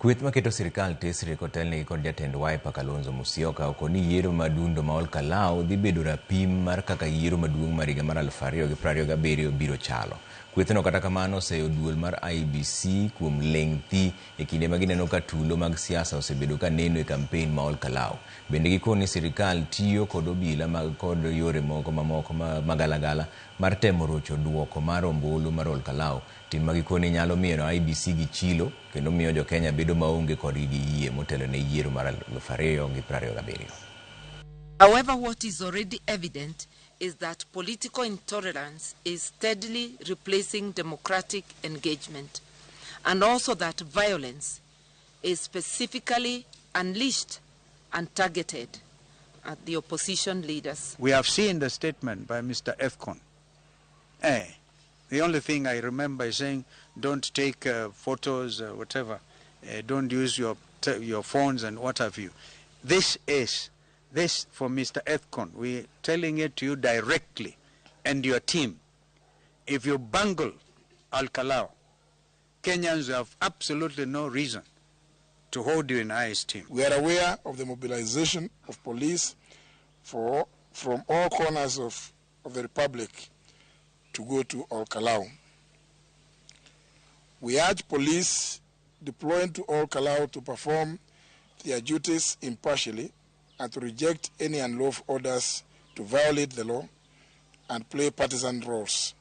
Kweth maketo sirikal tesre kotelnegi kod jatend Wiper Kalonzo Musyoka okoni yiero ma dundo ma Olkalau dhi bedo rapim mar kaka yiero maduong' mar higa mar 2027 biro chalo. Kwethno kata kamano oseyo duol mar IEBC kuom ling' thi e kinde ma gineno ka tulo mag siasa osebedo ka neno e kampen ma Olkalau. Bende gikoni sirikal tiyo kod obila mag kod yore moko mamoko magalagala mar temo rocho duoko mar ombulu mar Olkalau. Tim ma gikoni nyalo miyo IEBC gi chilo kendo miyo jo-Kenya bedo maonge kodgi gi yie motelo ne yiero mar 2027. However, what is already evident is that political intolerance is steadily replacing democratic engagement, and also that violence is specifically unleashed and targeted at the opposition leaders. We have seen the statement by Mr. Ethekon. The only thing I remember is saying, don't take photos, whatever. Don't use your phones and what have you. This is, this for Mr. Ethekon. We're telling it to you directly and your team. If you bungle Olkalau, Kenyans have absolutely no reason to hold you in high esteem. We are aware of the mobilization of police from all corners of the Republic to go to Olkalau. We urge police deploying to Olkalau to perform their duties impartially and to reject any unlawful orders to violate the law and play partisan roles.